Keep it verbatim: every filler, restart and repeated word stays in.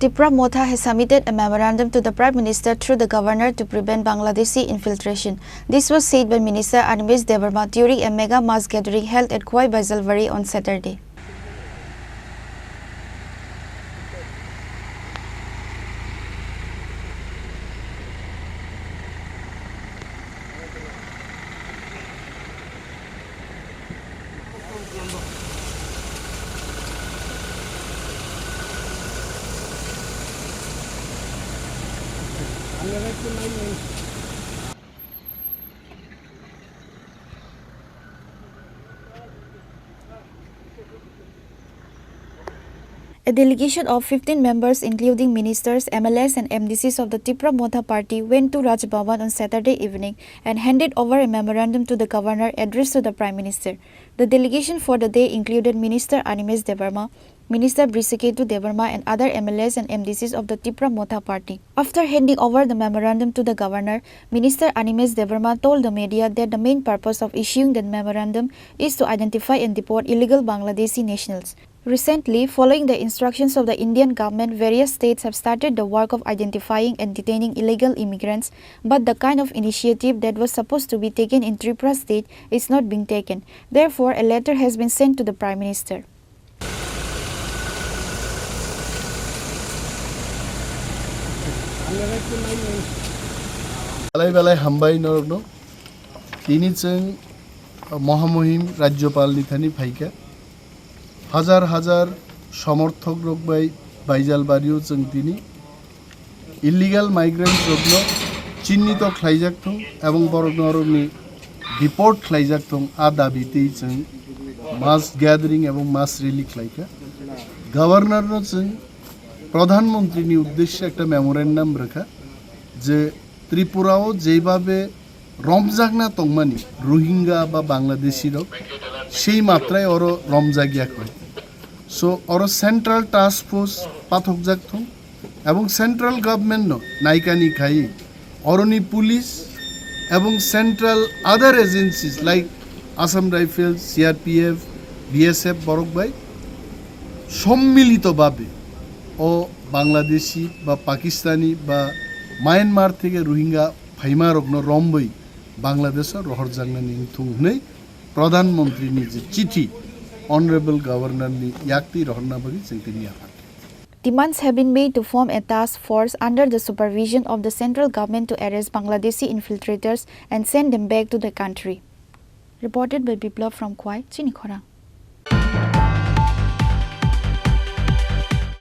Tipra Motha has submitted a memorandum to the Prime Minister through the Governor to prevent Bangladeshi infiltration. This was said by Minister Animesh Debbarma during a mega mass gathering held at Khowai Baijalbari on Saturday. A delegation of fifteen members, including ministers, M L As, and M D Cs of the Tipra Motha Party, went to Raj Bhavan on Saturday evening and handed over a memorandum to the governor addressed to the Prime Minister. The delegation for the day included Minister Animesh Debbarma, Minister Brishaketu Debbarma, and other M L As and M D Cs of the Tipra Motha Party. After handing over the memorandum to the governor, Minister Animesh Debbarma told the media that the main purpose of issuing the memorandum is to identify and deport illegal Bangladeshi nationals. Recently, following the instructions of the Indian government, various states have started the work of identifying and detaining illegal immigrants, but the kind of initiative that was supposed to be taken in Tripura state is not being taken. Therefore, a letter has been sent to the Prime Minister. Belai belai hambai norokno. Tini chwng Mohamuhim Rajyapalni thani phaikha. Hajar hajar somorthok rok bai Baijalbario chwng tini illegal migrants rokno chinnito khlaijak thung ebong borok norokni deport khlaijak thung, a dabi twi chwng mass gathering ebong mass rally khlaikha. Governor no chwng Pradhan Mantri ni uddeshye ekta memorandum rwkha je Tripura o jeibabe romjakna tongmani Rohingya ba Bangladeshi rok, sei matrai oro romjakya koi. So, oro Central Task Force pathokjak thung, ebong Central Government no naikani khai oroni police ebong Central other agencies like Assam Rifles, C R P F, B S F borok bai sommilito babe o Bangladeshi ba Pakistani ba Myanmar theke Rohingya phaima rokno romwi Bangladesh o rohorjaknani wngthung hwnwi Pradhan Mantri ni je chithi Honorable Governor ni yaktwi rohorna bagwi chwng tini yapha. Demands have been made to form a task force under the supervision of the central government to arrest Bangladeshi infiltrators and send them back to the country. Reported by Biplab from Khowai, Chini Khorang.